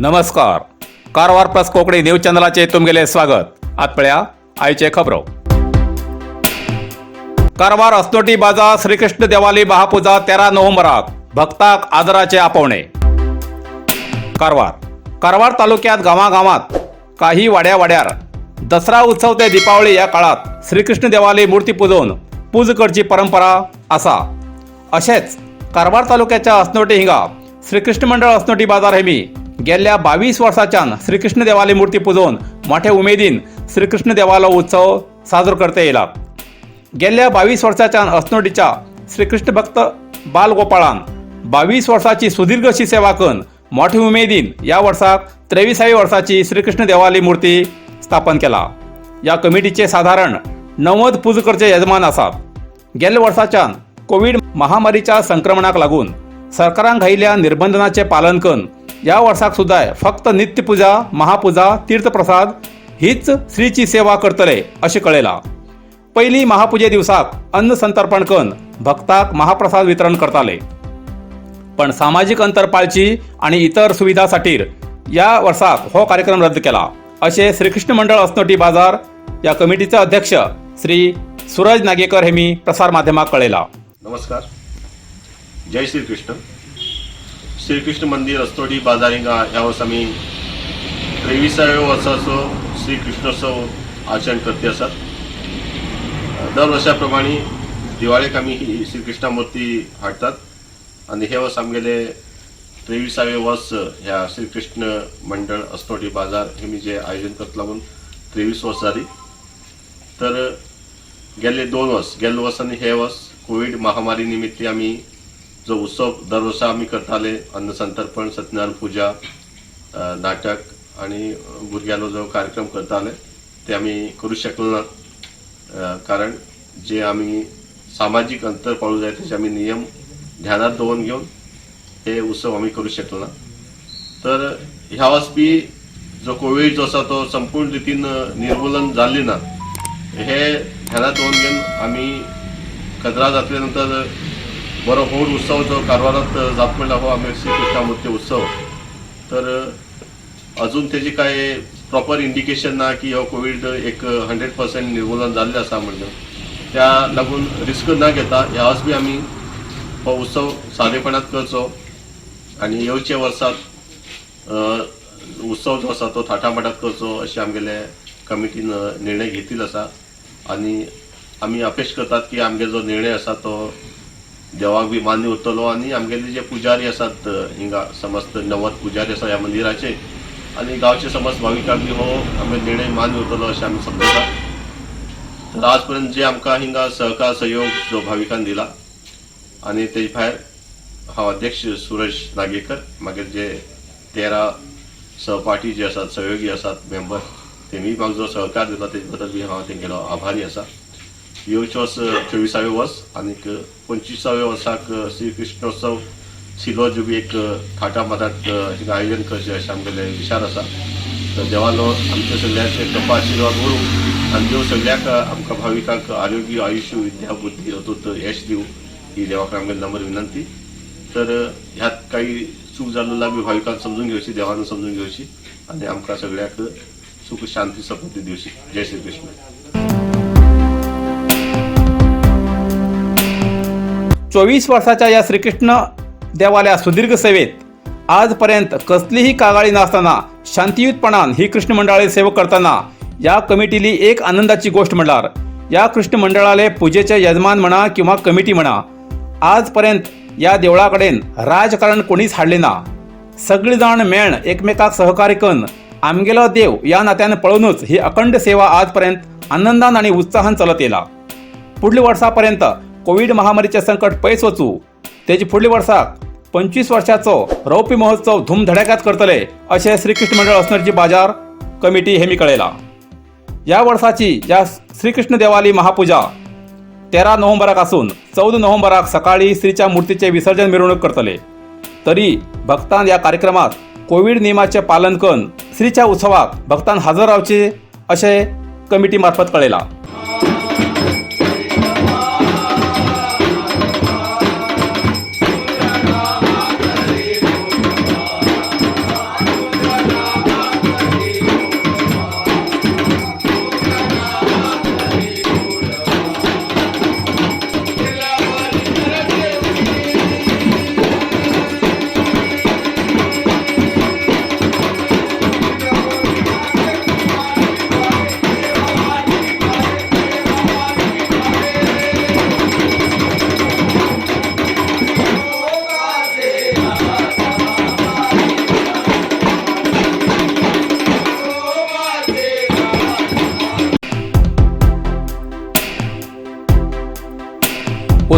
नमस्कार, Karwar plus Konkani news चॅनलाचे तुमगेले स्वागत. आत पळया आयचे खबरो. कारवार असनोटी बाजार श्रीकृष्ण देवाली महापूजा 13 नोव्हेंबराक, भक्ताक आदराचे आपोवणे. कारवार कारवार तालुक्यात गांवागावात काही वाड्या वाड्यार दसरा उत्सव ते दीपावली या काळात श्रीकृष्ण देवाली मूर्ती पुजोवन पूज करची परंपरा आसा. अशेंच कारवार तालुक्याच्या असनोटी हिंगा श्रीकृष्ण मंडळ असनोटी बाजार हेमी गेल्ल्या 22 वर्साच्यान श्रीकृष्ण देवाली मूर्ती पुजोवन मोठे उमेदीन श्रीकृष्ण देवालो उत्सव साजरो करते येयला. गेल्ल्या 22 वर्साच्यान असनोटीच्या श्रीकृष्ण भक्त बालगोपाळान 22 वर्साची सुदीर्घ अशी सेवा करून मोठे उमेदीन या वर्साक 23व्या वर्साची श्रीकृष्ण देवाली मूर्ती स्थापन केला. या कमिटीचे साधारण 90 पूज करचे यजमान आसात. गेल्ल्या वर्साच्यान कोवीड महामारीच्या संक्रमणाक लागून सरकारान घायिल्ल्या निर्बंधनाचे पालन करून या वर्साक सुद्दां फक्त नित्यपुजा, महापुजा, तीर्थप्रसाद हीच श्रीची सेवा करतले अशें कळयलां. पयली महापुजे दिवसाक अन्न संतर्पण करून भक्ताक महाप्रसाद वितरण करताले, पण सामाजीक अंतर पाळची आणि इतर सुविधा खातीर या वर्साक हो कार्यक्रम रद्द केला, अशें श्रीकृष्ण मंडळ असनोटी बाजार या कमिटीचे अध्यक्ष श्री सूरज नागेकर हेमी प्रसार माध्यमाक कळयला. नमस्कार, जय श्री कृष्ण. श्रीकृष्ण मंदिर असनोटी बाजार हिंगा ह्या वर्स आमी 23व्या वर्साचो श्री कृष्णोत्सव आचरण करते आसात. दर वर्सा प्रमाणे दिवाळेक आमी ही श्रीकृष्णा मूर्ती हाडटात आनी हे वर्स आमगेले 23व्या वर्स ह्या श्रीकृष्ण मंडळ असनोटी बाजार हे मी जे आयोजन करता लागून 23 वर्स जाली. तर गेल्ले 2 वर्स, गेल्ले वर्स आनी हे वर्स कोवीड महामारी निमित्त आमी जो उत्सव दर वर्सा आमी करताले, अन्न संतर्पण, सत्यनारायण पुजा, नाटक आनी भुरग्यांलो जो कार्यक्रम करताले ते आमी करूं शकले ना, कारण जे आमी सामाजीक अंतर पाळूं जाय तेजे आमी नियम ध्यानात दवरून घेवन हे उत्सव आमी करूं शकले ना. तर ह्या वर्स बी जो कोवीड जो आसा तो संपूर्ण रितीन निर्मूलन जाल्ली ना हे ध्यानात दवरून घेवन आमी कजरा जातले नंतर बरो व्हड उत्सव जो कारवारात जाता म्हणल्यार हो आमी श्रीकृष्णा उत्सव. तर अजून तेजी काय प्रॉपर इंडिकेशन ना की हो कोवीड एक 100% निर्मूलन जाल्लें आसा म्हणून. त्या लागून रिस्क न घेता ह्या वर्स बी आमी हो उत्सव सादेपणात करचो आनी येवच्या वर्सात उत्सव जो आसा तो थाटामाटात करचो अशें आमगेले कमिटीन निर्णय घेतिल्लो आसा. आनी आमी अपेक्ष करतात की आमगेलो जो निर्णय आसा तो देवाक बी मान्य उरतलो आनी आमगेले जे पुजारी आसात हिंगा समस्त 90 पुजारी आसा ह्या मंदिराचे आनी गांवचे समस्त भाविकांक बी हो आमगे निर्णय मान्य उरतलो अशें आमी समजतात. तर आज पर्यंत जे आमकां हिंगा सहकार सहयोग जो भाविकान दिला आनी तेजे भायर हांव अध्यक्ष सूरज नागेकर, मागीर जे 13 सहपाठी जे आसात, सहयोगी आसात, मेंबर, तेमी म्हाका जो सहकार दिला तेजे बद्दल बी हांव तेंगेलो आभारी आसा. येवचे वर्स 24व्या वर्स आनीक 25व्या वर्साक श्री कृष्णोत्सव सिल्वर जुबली एक थाटामाटात हिंगा आयोजन करचें अशें आमगेले विचार आसा. तर देवालो आमच्या सगळ्यांचे कृपा आशिर्वाद उरूं आनी देव सगळ्याक आमकां भाविकांक आरोग्य, आयुश्य, विद्या, बुद्धी अतूट यश दिवं ही देवाक आमगेली नम्र विनंती. तर ह्यात काही चूक जाल्लो बी भाविकांक समजून घेवची, देवान समजून घेवची आनी आमकां सगळ्याक सुख, शांती, समृद्धी दिवची. जय श्री कृष्ण. 24 वर्साच्या या श्रीकृष्ण देवाल्या सुदीर्घ सेवेत आजपर्यंत कसलीही कागाळी नासतना शांतियुतपणान ही कृष्ण मंडळाली सेवा करतना या कमिटीली एक आनंदाची गोष्ट म्हणल्यार या कृष्ण मंडळाले पुजेचे यजमान म्हणा किंवा कमिटी म्हणा, आजपर्यंत या देवळा कडेन राजकारण कोणीच हाडलें ना. सगळी जाण मेळन एकमेकाक सहकार्य करून आमगेलो देव या नात्यान पळोवनूच ही अखंड सेवा आजपर्यंत आनंदान आणि उत्साहान चलत येयला. फुडल्या वर्सापर्यंत कोवीड महामारीचें संकट पयस वचूं, तेजे फुडल्या वर्साक 25 वर्षाचो रौप्य महोत्सव धूमधडाक्यात करतले अशें श्रीकृष्ण मंडळ असनोटी बाजार कमिटी हेमी कळयला. या वर्साची या श्रीकृष्ण देवाली महापुजा 13 नोव्हेंबराक आसून 14 नोव्हेंबराक सकाळी श्रीच्या मूर्तीचे विसर्जन मिरवणूक करतले. तरी भक्तान या कार्यक्रमात कोवीड नियमाचे पालन करून श्रीच्या उत्सवाक भक्तान हजर रावचे अशें कमिटी मार्फत कळयला.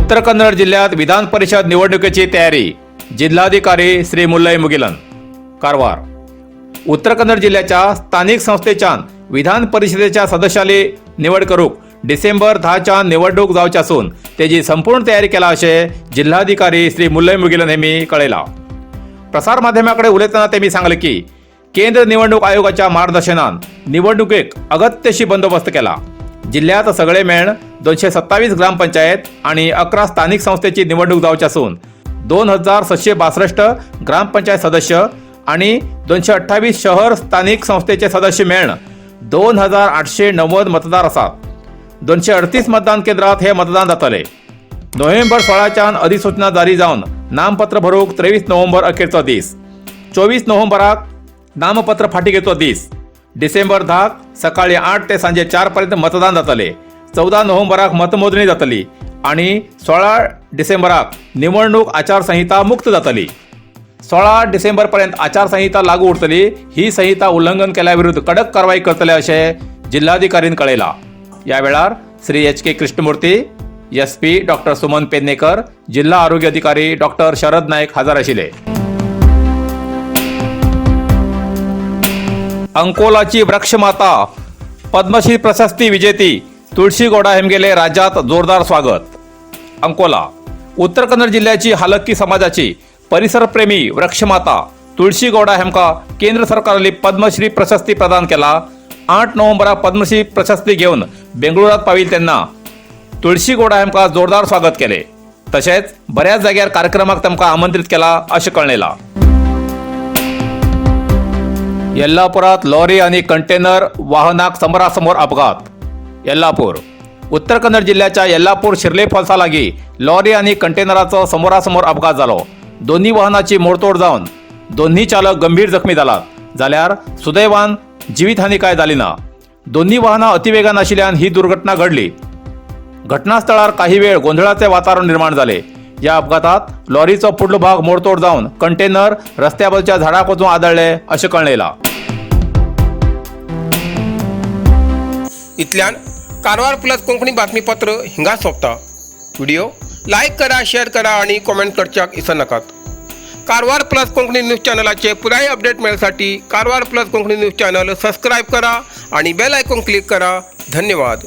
उत्तर कन्नड जिल्ह्यात विधान परिषद निवडणुकीची तयारी, जिल्हाधिकारी श्री मुल्लई मुगिलन. कारवार. उत्तर कन्नड जिल्ह्याच्या स्थानिक संस्थेच्यान विधान परिषदेच्या सदस्याली निवड करूक डिसेंबर 10च्या निवडणूक जावची असून तेजी संपूर्ण तयारी केला अशें जिल्हाधिकारी श्री मुल्लई मुगिलन हेमी कळयला. प्रसार माध्यमाकडे उलयतना त्यांनी सांगले की केंद्र निवडणूक आयोगाच्या मार्गदर्शनान निवडणुकेक अगत्यशी बंदोबस्त केला. जिल्ह्यात सगळे मेळून 227 ग्रामपंचायत आणि 11 स्थानिक संस्थेची निवडणूक जावची असून 2762 ग्रामपंचायत सदस्य आणि 228 शहर स्थानिक संस्थेचे सदस्य मेळून 2890 मतदार आसात. 238 मतदान केंद्रात हे मतदान जातले. नोव्हेंबर 16च्यान अधिसूचना जारी जावन नामपत्र भरूक 23 नोव्हेंबर अखेरचो दीस. 24 नोव्हेंबराक नामपत्र फाटी घेवचो दीस. डिसेंबर 10क सकाळी 8 ते सांजे 4 पर्यंत मतदान जातले. 14 नोव्हेंबराक मतमोजणी जातली आणि 16 डिसेंबराक निवडणूक आचारसंहिता मुक्त जातली. 16 डिसेंबर पर्यंत आचारसंहिता लागू उरतली. ही संहिता उल्लंघन केल्या विरुद्ध कडक कारवाई करतले अशें जिल्हाधिकारीन कळयला. या वेळार Shri H K Krishnamurthy, SP doctor Suman Pednekar, जिल्हा आरोग्य अधिकारी डॉक्टर शरद नाईक हजर आशिल्ले. अंकोलाची वृक्षमाता, पद्मश्री प्रशस्ती विजेती तुळशी गौडा हेमगेले राज्यात जोरदार स्वागत. अंकोला. उत्तर कन्नड जिल्ह्याची हालक्की समाजाची परिसरप्रेमी वृक्षमाता तुळशी गौडा हेमका केंद्र सरकारली पद्मश्री प्रशस्ती प्रदान केला. 8 नोव्हेंबराक पद्मश्री प्रशस्ती घेऊन बेंगळुरात पाविल तेन्ना तुळशी गौडा हेमका जोरदार स्वागत केले. तशेंच बऱ्याच जाग्यार कार्यक्रमाक तांकां आमंत्रित केला अशें कळ्ळेला. येल्लापुरात लॉरी आणि कंटेनर वाहनाक समोरासमोर अपघात. येल्लापूर. उत्तर कन्नड जिल्ह्याच्या येल्लापूर शिर्ले फॉल्सा लागीं लॉरी आणि कंटेनराचो समोरासमोर अपघात जालो. दोन्ही वाहनाची मोडतोड जावन दोन्ही चालक गंभीर जखमी जालात, जाल्यार सुदैवान जीवितहानी काय जाली ना. दोन्ही वाहनां अतिवेगान आशिल्ल्यान ही दुर्घटना घडली. घटनास्थळार काही वेळ गोंधळाचे वातावरण निर्माण जाले. या अपघातात लॉरीचो फुडलो भाग मोडतोड जावन कंटेनर रस्त्या बाजूच्या झाडाक वचून आदळ्ळे अशें कळ्ळेला. इतल्यान कारवार प्लस कोंकणी बातमीपत्र हिंगा सोंपता. व्हिडिओ लायक करा, शेअर करा आणि कॉमेंट करच्याक इसरनाकात. कारवार प्लस कोंकणी न्यूज चॅनलाचे पुराय update मेळसाठी Karwar plus Konkani news channel subscribe करा आणि बेल आयकॉन क्लिक करा. धन्यवाद.